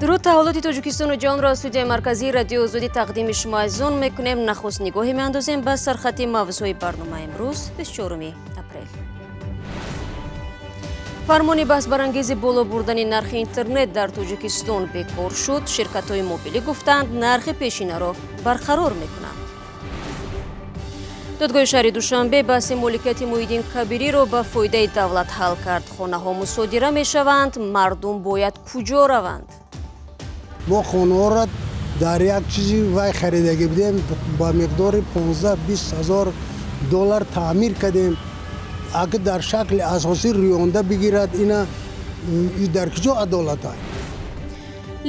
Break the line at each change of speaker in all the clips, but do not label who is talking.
Дуруд, таҳаввулоти Тоҷикистону ҷаҳонро аз студияи марказии Радиои Озодӣ тақдими шумо азизон мекунем. Нахуст нигоҳе меандозем ба сархати мавзӯи барномаи имрӯз, 24 апрел. Фармони баҳсбарангези боло бурдани нархи интернет дар Тоҷикистон бекор шуд. Ширкатҳои мобилӣ гуфтанд, нархи пешинаро барқарор мекунанд. Додгоҳи шаҳри Душанбе баҳси моликияти Муҳиддин Кабириро ба фоидаи давлат ҳал кард. Хонаҳо мусодира мешаванд, мардум бояд куҷо раванд?
Мо хонаҳоро дар як чизи вай харидагӣ будем, ба миқдори 15-20 ҳазор доллар таъмир кардем. Агар дар шакли асосӣ рӯёнда бигирад, ина дар куҷо адолат аст?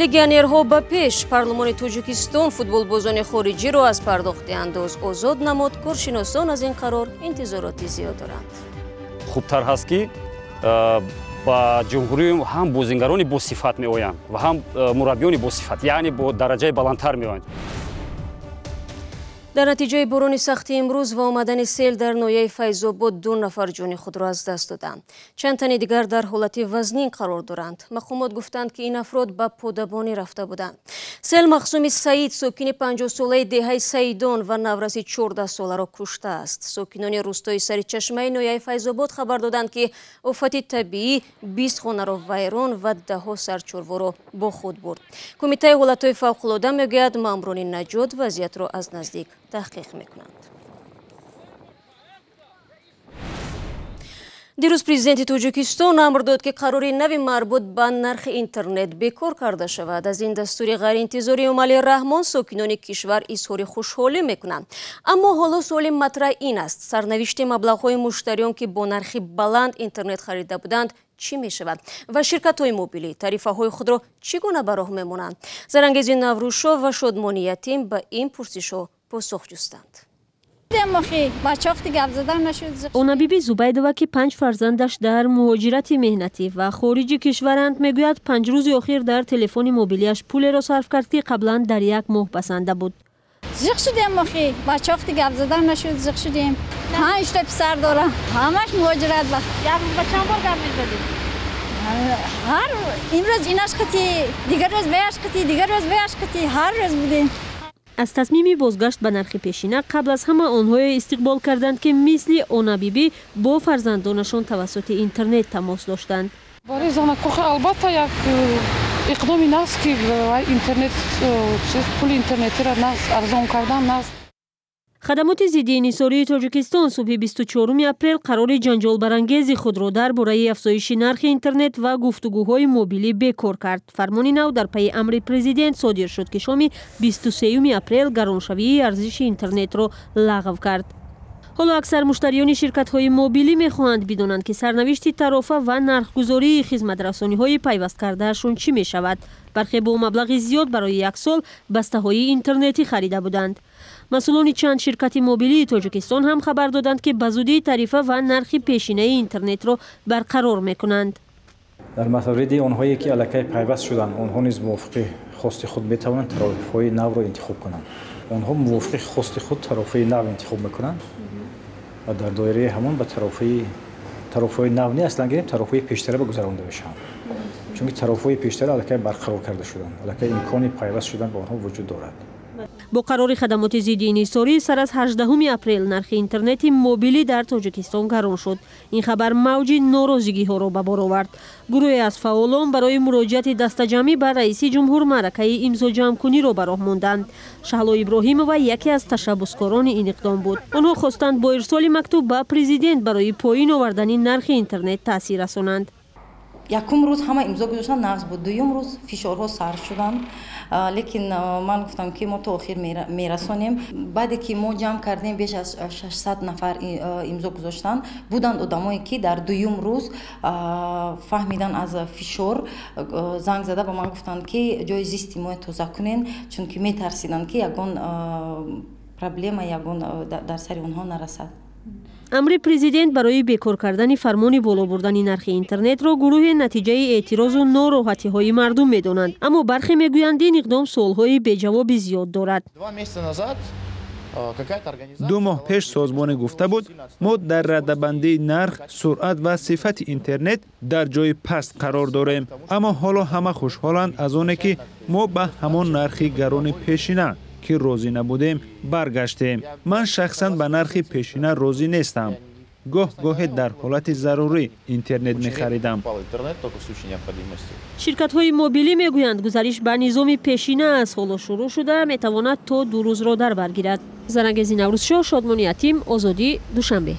Легионерҳо ба пеш. Парлумони Тоҷикистон футболбозони хориҷиро аз пардохти андоз озод намуд. Коршиносон аз ин қарор интизороти зиёд доранд.
Хубтар ҳаст, ки ба ҷумҳурӣ ҳам бозингарони босифат меоянд ва ҳам мураббиёни босифат, яъне бо дараҷаи баландтар меоянд.
Дар натиҷаи борони сахти имрӯз ва омадани сел дар ноҳияи Файзобод 2 нафар ҷони худро аз даст доданд. Чанд тани дигар дар ҳолати вазнин қарор доранд. Мақомот гуфтанд, ки ин афрод ба подабонӣ рафта буданд. Сел Махсуми Саид, сокини 50-солаи деҳаи Саидон ва навраси 14-соларо куштааст. Сокинони рӯстои сари чашмаи ноҳияи Файзобод хабар доданд, ки офати табиӣ 20 хонаро вайрон ва даҳҳо сарчорворо бо худ бурд. Кумитаи ҳолатҳои фавқулода мегӯяд, маъмурони наҷот вазъиятро аз наздик таҳқиқ мекунанд. Дирӯз президенти Тоҷикистон амр дод, ки қарори нави марбут ба нархи интернет бекор карда шавад. Аз ин дастури ғайриинтизори Эмомалӣ Раҳмон сокинони кишвар изҳори хушҳолӣ мекунанд. Аммо ҳоло суоли матраҳ ин аст: сарнавишти маблағҳои муштариён, ки бо нархи баланд интернет харида буданд, чӣ мешавад ва ширкатҳои мобилӣ тарифаҳои худро чӣ гуна ба роҳ мемонанд? Зарангези Наврӯзшо ва Шодмони Ятим ба ин пурсишҳо посух ҷустанд.
Онабиби Зубайдова, ки 5 фарзандаш дар муҳоҷирати меҳнатӣ ва хориҷи кишваранд, мегӯяд, 5 рӯзи охир дар телефони мобилиаш пулеро сарф кард, ки қаблан дар як моҳ басанда буд.
Зиқ шудем, охи бачохти гап задан нашуд, зиқ шудем. 5 та писар дорам, ҳамаш муҳоҷират ба.
Як рӯз ба чанд бор гап мезадед?
Ҳар имрӯз инаш қити, дигар рӯз ваяш қити, дигар рӯз ваяш қити, ҳар рӯз будем.
Аз тасмими бозгашт ба нархи пешина қабл аз ҳама онҳое истиқбол карданд, ки мисли Онабибӣ бо фарзандонашон тавассути интернет тамос доштанд.
Барои занакоха албатта як иқдоми нағз, ки интернет, пули интернетиро нағз арзон кардан нағз.
Хадамоти зидди инҳисории Тоҷикистон субҳи 24 апрел қарори ҷанҷолбарангези худро дар бораи афзоиши нархи интернет ва гуфтугӯҳои мобилӣ бекор кард. Фармони нав дар пайи амри президент содир шуд, ки шоми 23 апрел гароншавии арзиши интернетро лағв кард. Ҳоло аксар муштариёни ширкатҳои мобилӣ мехоҳанд бидонанд, ки сарнавишти тарофа ва нархгузории хизматрасониҳои пайваст кардаашон чӣ мешавад. Бархе бо маблағи зиёд барои як сол бастаҳои интернетӣ харида буданд. Масъулони чанд ширкати мобилии Тоҷикистон ҳам хабар доданд, ки ба зудӣ тарифа ва нархи пешинаи интернетро барқарор мекунанд.
Дар мавриди онҳое, ки аллакай пайваст шуданд, онҳо низ мувофиқи хости худ метавонанд тарофаҳои навро интихоб кунанд. Онҳо мувофиқи хости худ тарофаи нав интихоб мекунанд ва дар доираи ҳамон ба тарофаҳои нав не, аслан гирем, тарофаҳои пештара ба гузаронда мешаванд, чунки тарофаҳои пештара аллакай барқарор карда шуданд, аллакай имкони пайваст шудан ба онҳо вуҷуд дорад.
Бо қарори хадамоти зидди инҳисорӣ сар аз 18 апрел нархи интернети мобилӣ дар Тоҷикистон гарон шуд. Ин хабар мавҷи норозигиҳоро ба бор овард. Гурӯҳе аз фаъолон барои муроҷиати дастаҷамъӣ ба раиси ҷумҳур маъракаи имзоҷамъкуниро ба роҳ монданд. Шаҳло Иброҳимова яке аз ташаббускорони ин иқдом буд. Онҳо хостанд бо ирсоли мактуб ба президент барои поин овардани нархи интернет таъсир расонанд.
Якум рӯз ҳама имзо гузоштан, нағз буд. Дуюм рӯз фишорҳо сар шуданд, лекин ман гуфтам, ки мо то охир мерасонем. Баъде ки мо ҷамъ кардем, беш аз 600 нафар имзо гузоштанд. Буданд одамое, ки дар дуюм рӯз фаҳмидан аз фишор, занг зада ба ман гуфтанд, ки ҷои зисти моя тоза кунен, чунки метарсиданд, ки ягон проблема, ягон дар сари онҳо нарасад.
Амри президент барои бекор кардани фармони боло бурдани нархи интернетро гурӯҳи натиҷаи эътирозу нороҳатиҳои мардум медонанд. Аммо бархе мегӯянд, ин иқдом суолҳои беҷавоби зиёд дорад.
2 месяца назад 2 моҳ пеш созмоне гуфта буд, мо дар радабандии нарх, суръат ва сифати интернет дар ҷои паст қарор дорем. Аммо ҳоло ҳама хушҳоланд аз оне, ки мо ба ҳамон нархи гарони пешина, ки розӣ набудем, баргаштем. Ман шахсан ба нархи пешина розӣ нестам. Гоҳ-гоҳе дар ҳолати зарурӣ интернет мехаридам.
Ширкатҳои мобилӣ мегӯянд, гузариш ба низоми пешина аз ҳоло шурӯъ шуда метавонад то 2 рӯзро дар бар гирад. Зарангези Наврӯзшоҳ, Шодмони Ятим, Озодӣ, Душанбе.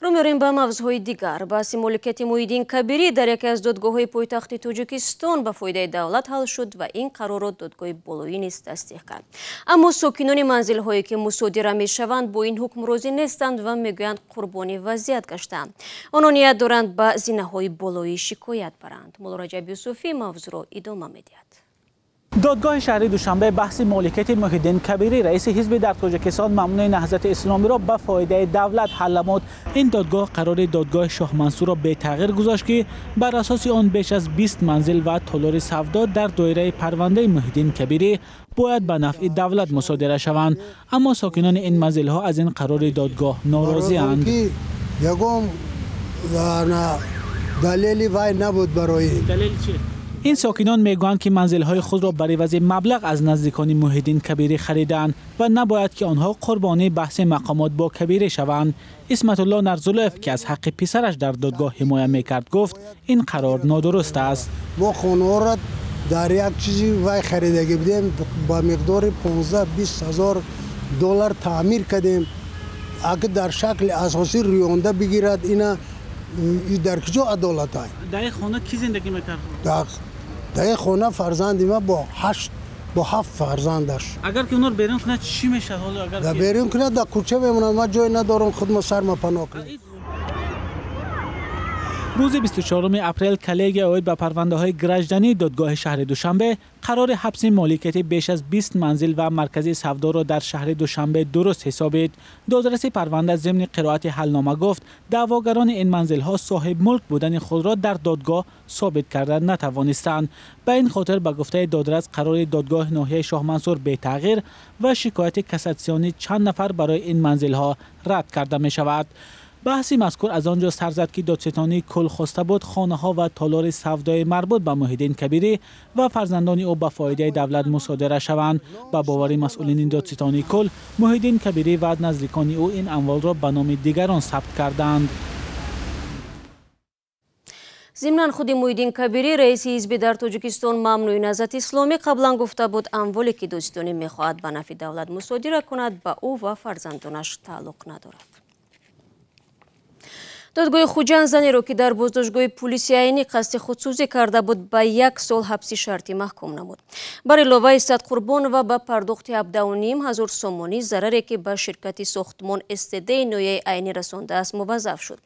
Рӯ меорем ба мавзӯъҳои дигар. Баҳси моликияти Муҳиддин Кабирӣ дар яке аз додгоҳҳои пойтахти Тоҷикистон ба фоидаи давлат ҳал шуд ва ин қарорро додгоҳи болоӣ низ тасдиқ кард. Аммо сокинони манзилҳое, ки мусодира мешаванд, бо ин ҳукм розӣ нестанд ва мегӯянд қурбони вазъият гаштаанд. Онҳо ният доранд ба зинаҳои болоӣ шикоят баранд. Муллораҷаб Юсуфӣ мавзӯъро идома медиҳад.
Додгоҳи шаҳри Душанбе баҳси моликияти Муҳиддин Кабирӣ, раиси ҳизби дар Тоҷикистон мамнӯи Наҳзати Исломиро ба фоидаи давлат ҳал намуд. Ин додгоҳ қарори додгоҳи Шоҳмансурро бетағйир гузошт, ки бар асоси он беш аз 20 манзил ва толори савдо дар доираи парвандаи Муҳиддин Кабирӣ бояд ба нафъи давлат мусодира шаванд. Аммо сокинони ин манзилҳо аз ин қарори додгоҳ норозианд.
Ягон далели вай набуд барои ин.
Далел чи? Ин сокинон мегӯянд, ки манзилҳои худро бар ивази маблағ аз наздикони Муҳиддин Кабирӣ харидаанд ва набояд ки онҳо қурбонии баҳси мақомот бо Кабирӣ шаванд. Исматулло Нарзулоев, ки аз ҳаққи писараш дар додгоҳ ҳимоя мекард, гуфт ин қарор нодуруст аст.
Мо хонаҳоро дар як чизи вай харидагӣ будем, ба миқдори 15-20 ҳазор доллар таъмир кардем. Агар дар шакли асосӣ рӯёнда бигирад, ина дар куҷо адолат ай?
Дар ин хона кӣ зиндагӣ мекард?
Дар ин хона фарзанди ма бо 7 фарзандаш.
Агар ки онҳоро берун кунад, чӣ мешавад ҳоло? Агар
дар берун кунад, дар кӯча мемонад. Ман ҷой надорам, худма сарма паноҳ кунам.
Рӯзи 24 апрел коллегия оид ба парвандаҳои граждании додгоҳи шаҳри Душанбе қарори ҳабси моликияти беш аз 20 манзил ва маркази савдоро дар шаҳри Душанбе дуруст ҳисобид. Додраси парванда зимни қироати ҳалнома гуфт, даъвогарони ин манзилҳо соҳибмулк будани худро дар додгоҳ собит карда натавонистанд. Ба ин хотир, ба гуфтаи додрас, қарори додгоҳи ноҳияи Шоҳмансур бетағйир ва шикояти кассатсионӣ чанд нафар барои ин манзилҳо рад карда мешавад. Баҳси мазкур аз он ҷо сар зад, ки додситонии кул хоста буд хонаҳо ва толори савдои марбут ба Муҳиддин Кабирӣ ва фарзандони ӯ ба фоидаи давлат мусодира шаванд. Ба бовари масъулини додситонии кул, Муҳиддин Кабирӣ ва наздикони ӯ ин амволро ба номи дигарон сабт карданд.
Зимнан худи Муҳиддин Кабирӣ, раиси ҳизби дар Тоҷикистон мамнӯи Наҳзати Исломӣ, қаблан гуфта буд, амволе ки додситонӣ мехоҳад ба нафъи давлат мусодира кунад, ба ӯ ва фарзандонаш тааллуқ надорад. Додгоҳи Хуҷанд занеро, ки дар боздоштгоҳи пулиси Айнӣ қасди худсӯзӣ карда буд, ба 1 сол ҳабси шартӣ маҳкум намуд. Бар илова Исат Қурбонова ба пардохти 17,5 ҳазор сомонӣ зараре, ки ба ширкати сохтмон СТД ноҳияи Айнӣ расондааст, муваззаф шуд.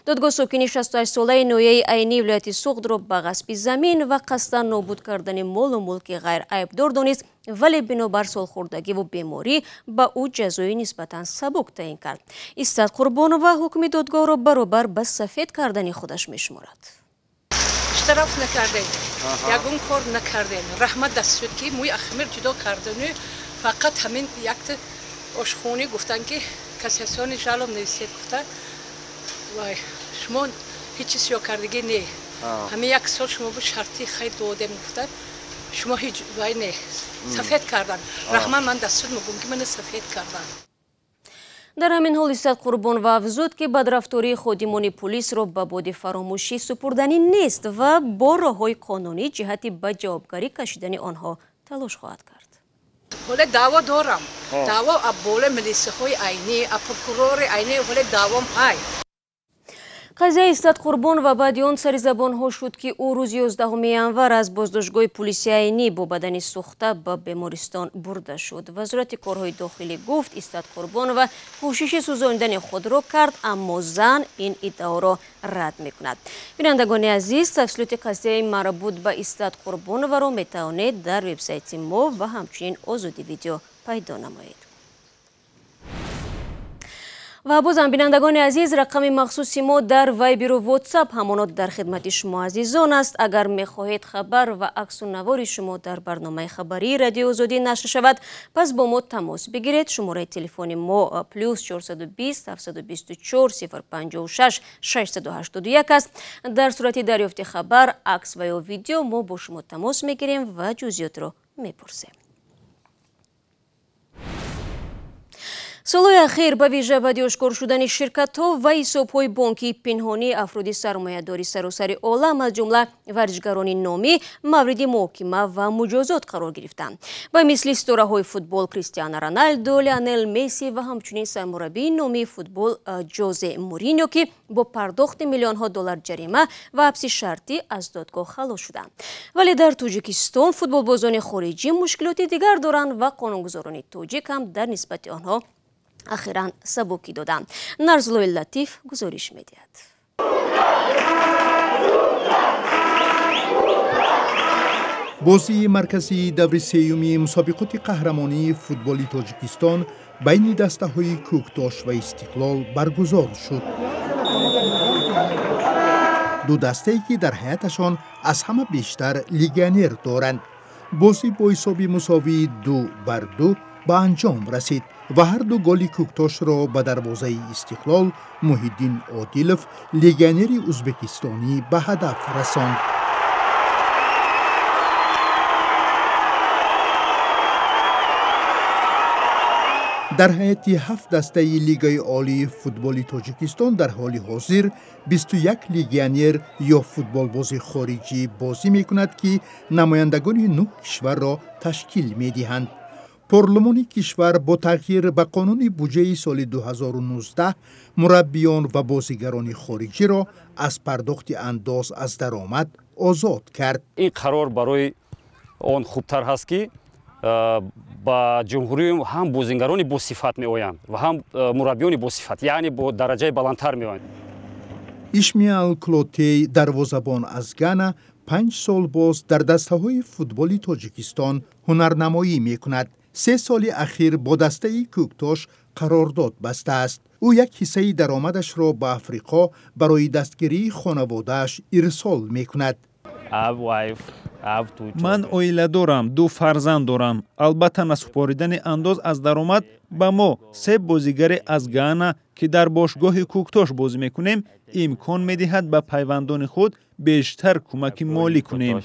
Додгоҳ сокини 68-солаи ноҳияи Айнӣ вилояти Суғдро ба ғасби замин ва қасдан нобуд кардани молу мулки ғайрайбдор донист, вале бинобар солхӯрдагӣ ва беморӣ ба ӯ ҷазои нисбатан сабук таъин кард. Исат Қурбонова ҳукми додгоҳро баробар ба сафед кардани худаш мешуморад.
Штраф накардем, ягон кор накардем. Раҳмат даст шуд, ки мӯи ахмир ҷудо кардану фақат ҳамин якта ошхонӣ гуфтанд, ки кассасиони жалоб нависед, гуфта вай шумо ҳеҷ чиз ё кардагӣ не. Ҳамин 1 сол шумо бу шарти хайр додем, гуфта шумо ҳеҷ вай не, сафед кардан. Раҳмат ман дастур мегӯм, ки мана сафед кардан.
Дар ҳамин ҳол Исат Қурбонова афзуд, ки бадрафтории ходимони пулисро ба боди фаромӯшӣ супурданӣ нест ва бо роҳҳои қонунӣ ҷиҳати ба ҷавобгарӣ кашидани онҳо талош хоҳад кард.
Ҳоле даъво дорам. Даъво аз болои милисаҳои Айнӣ, аз прокурори Айнӣ, ҳоле даъвом ҳай.
Қазияи Исат Қурбонова баъди он сари забонҳо шуд, ки ӯ рӯзи 11 январ аз боздоштгоҳи пулиси Айнӣ бо бадани сӯхта ба бемористон бурда шуд. Вазорати корҳои дохилӣ гуфт, Исат Қурбонова кӯшиши сӯзонидани худро кард, аммо зан ин иддаоро рад мекунад. Бинандагони азиз, тафсилоти қазияи марбут ба Исат Қурбонованро метавонед дар вебсайти мо ва ҳамчунин Озодӣ видео пайдо намоед. Ва бозам бинандагони азиз, рақами махсуси мо дар Вайберу WhatsApp ҳамоно дар хидмати шумо азизон аст. Агар мехоҳед хабар ва аксу навори шумо дар барномаи хабарии Радиои Озодӣ нашр шавад, пас бо мо тамос бигиред. Шумораи телефони мо плюс 420 724 056 681 аст. Дар сурати дарёфти хабар, акс ва ё видео мо бо шумо тамос мегирем ва ҷузъиётро мепурсем. Солҳои ахир ба вижа баъди ошкор шудани ширкатҳо ва ҳисобҳои бонкии пинҳонии афроди сармоядори саросари олам, аз ҷумла варзишгарони номӣ, мавриди муҳокима ва муҷозот қарор гирифтанд. Ба мисли ситораҳои футбол Кристиано Роналдо, Лионел Месси ва ҳамчунин сармураббии номии футбол Ҷозе Муриньо, ки бо пардохти миллионҳо доллар ҷарима ва ҳабси шартӣ аз додгоҳ халос шуданд. Вале дар Тоҷикистон футболбозони хориҷӣ мушкилоти дигар доранд ва қонунгузорони тоҷик ҳам дар нисбати онҳо ахиран сабукӣ доданд. Нарзуллои Латиф гузориш медиҳад.
Бозии марказии даври сеюми мусобиқоти қаҳрамонии футболи Тоҷикистон байни дастаҳои Кӯктош ва Истиқлол баргузор шуд. Ду дастае ки дар ҳайаташон аз ҳама бештар легионер доранд. Бозӣ бо ҳисоби мусовии 2-2 ба анҷом расид ва ҳар ду голи Кӯктошро ба дарвозаи Истиқлол Муҳиддин Одилов, легионери ӯзбекистонӣ, ба ҳадаф расонд. Дар ҳайати ҳафт дастаи Лигаи олии футболи Тоҷикистон дар ҳоли ҳозир 21 легионер ё футболбози хориҷӣ бозӣ мекунад, ки намояндагони 9 кишварро ташкил медиҳанд. Парлумони кишвар бо тағйир ба қонуни буҷаи соли 2019 мураббиён ва бозигарони хориҷиро аз пардохти андоз аз даромад озод кард.
Ин қарор барои он хубтар ҳаст, ки ба ҷумҳурӣ ҳам бозингарони босифат меоянд ва ҳам мураббиёни босифат, яъне бо дараҷаи баландтар меоянд.
Ишмиал Клотей, дарвозабон аз Гана, 5 сол боз дар дастаҳои футболи Тоҷикистон ҳунарнамоӣ мекунад. 3 соли ахир бо дастаи Кӯктош қарордод бастааст. Ӯ як ҳиссаи даромадашро ба Африқо барои дастгирии хонаводааш ирсол мекунад.
Ман оила дорам, 2 фарзанд дорам. Албатта, насупоридани андоз аз даромад ба мо, 3 бозигаре аз Гана, ки дар бошгоҳи Кӯктош бозӣ мекунем, имкон медиҳад ба пайвандони худ бештар кӯмаки молӣ кунем.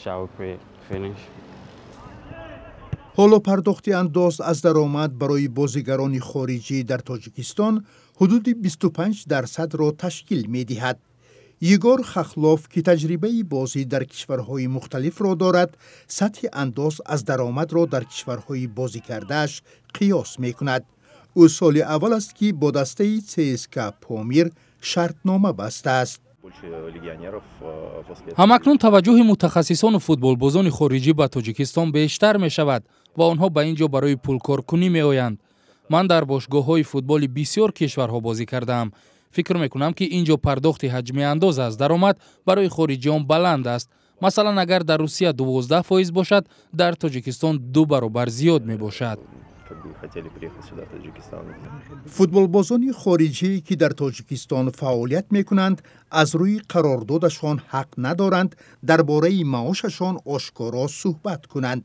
Ҳоло пардохти андоз аз даромад барои бозигарони хориҷӣ дар Тоҷикистон ҳудуди 25%-ро ташкил медиҳад. Егор Хахлов, ки таҷрибаи бозӣ дар кишварҳои мухталифро дорад, сатҳи андоз аз даромадро дар кишварҳои бозӣ кардааш қиёс мекунад. Ӯ соли аввал аст, ки бо дастаи ЦСКА Помир шартнома бастааст.
Ҳамакнун таваҷҷӯҳи мутахассисону футболбозони хориҷӣ ба Тоҷикистон бештар мешавад ва онҳо ба ин ҷо барои пулкоркунӣ меоянд. Ман дар бошгоҳҳои футболи бисёр кишварҳо бозӣ кардаам. Фикр мекунам, ки ин ҷо пардохти ҳаҷми андоз аз даромад барои хориҷиён баланд аст. Масалан, агар дар Русия 12% бошад, дар Тоҷикистон 2 баробар зиёд мебошад.
Футболбозони хориҷӣ, ки дар Тоҷикистон фаъолият мекунанд, аз рӯи қарордодашон ҳақ надоранд дар бораи маошашон ошкоро суҳбат кунанд.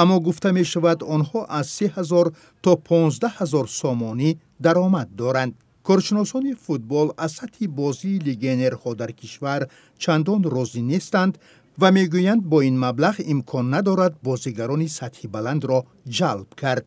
Аммо гуфта мешавад, онҳо аз 3000 то 15 000 сомонӣ даромад доранд. Коршиносони футбол аз сатҳи бозии легионерҳо дар кишвар чандон розӣ нестанд ва мегӯянд, бо ин маблағ имкон надорад бозигарони сатҳи баландро ҷалб кард.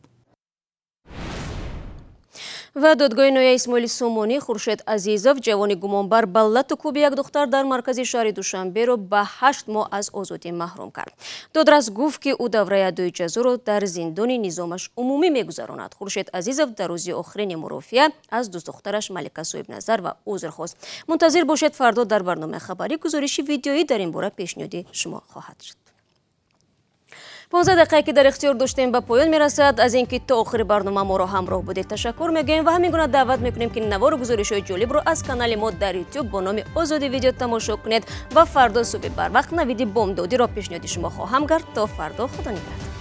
Ва додгоҳи ноҳияи Исмоили Сомонӣ Хуршед Азизов, ҷавони гумонбар ба лату кӯби як духтар дар маркази шаҳри Душанберо ба 8 моҳ аз озодӣ маҳрум кард. Додрас гуфт, ки ӯ давраи адои ҷазоро дар зиндони низомаш умумӣ мегузаронад. Хуршед Азизов дар рӯзи охирини мурофиа аз дӯстдухтараш Малика Соҳибназар ва узр хост. Мунтазир бошед, фардо дар барномаи хабарӣ гузориши видеоӣ дар ин бора пешниҳоди шумо хоҳад шуд. 15 дақиқае ки дар ихтиёр доштем ба поён мерасад. Аз ин ки то охири барнома моро ҳамроҳ будед ташаккур мегӯем ва ҳамин гуна даъват мекунем, ки навору гузоришҳои ҷолибро аз канали мо дар YouTube бо номи Озодӣ видео тамошо кунед ва фардо субҳи барвақт навиди бомдодиро пешниҳоди шумо хоҳам кард. То фардо, худо нигаҳдор.